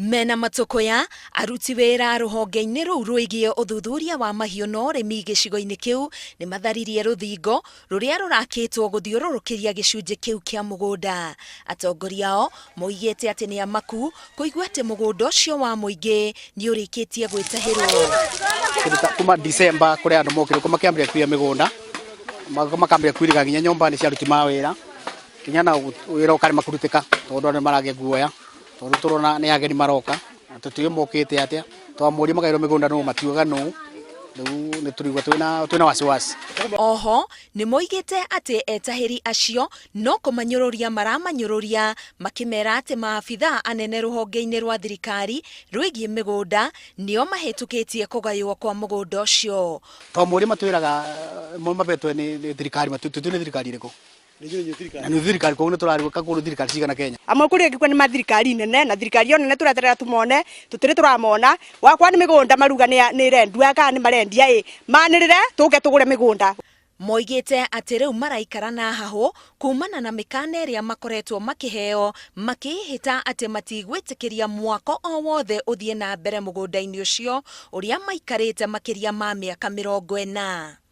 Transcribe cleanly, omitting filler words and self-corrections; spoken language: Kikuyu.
Mena matũkũya, aruti wĩra rũhonge-inĩ rũu rwĩgiĩ ũthuthuria wa mahiũ na ũrĩmi gĩcigo-inĩ kĩu nĩ matharirie rũthingo rũrĩa rũrakĩtwo gũthiũrũrũkĩria gĩcunjĩ kĩu kĩa mũgũnda. Atongoria ao moigĩte atĩ nĩ amaku kũigua atĩ mũgũnda ũcio wa mũingĩ nĩ ũrĩkĩtie gwĩtahĩrwo. Kĩndũ ta kuma December kũrĩa andũ mokire kũ makĩambĩrĩria kũiya mĩgũnda, makambĩrĩria kũiriga nginya nyũmba-inĩ cia aruti ma wĩra, nginya na wĩra ũkarema kũrutĩka tondũ andũ nĩ maragĩa guoya, tondũ tũrona nĩ ageni maroka na tũtiũĩ mokĩte atĩa, twamoria makairwo mĩgũnda nũ matiugaga nũ, rĩu nĩ tũraigua twĩna wasiwasi. Oho nĩ moigĩte atĩ etahĩri acio no kũmanyũrũria maramanyũrũria makĩmera atĩ maabithaa anene rũhonge-inĩ rwa thirikari rwĩgiĩ mĩgũnda nĩo mahĩtũkĩtie kũgaywo kwa mũgũnda ũcio. Twamoria matwĩraga mabetwe nĩ thirikari, tũtiũĩ nĩ thirikari ĩrĩkũ. Na nĩ thirikari koguo nĩ tũrarigwo kũrĩ thirikari cigana Kenya. Amwe kũrĩ angĩ nĩ ma thirikari nene na thirikari ĩyo nene tũreterera tumone tũtirĩ tũramona wakwa nĩ mĩgũnda maruga nĩ ĩrendua kana nĩ marendia ĩ manĩrĩre tũke tũgũre mĩgũnda. Moigĩte atĩ rĩu maraikara na hahũ kumana na mĩkana ĩrĩa makoretwo makĩheo makĩĩhĩta atĩ matigwĩtĩkĩria mwako o wothe ũthiĩ na mbere mũgũnda-inĩ ũcio ũrĩa maikarĩte makĩria ma mĩaka 40.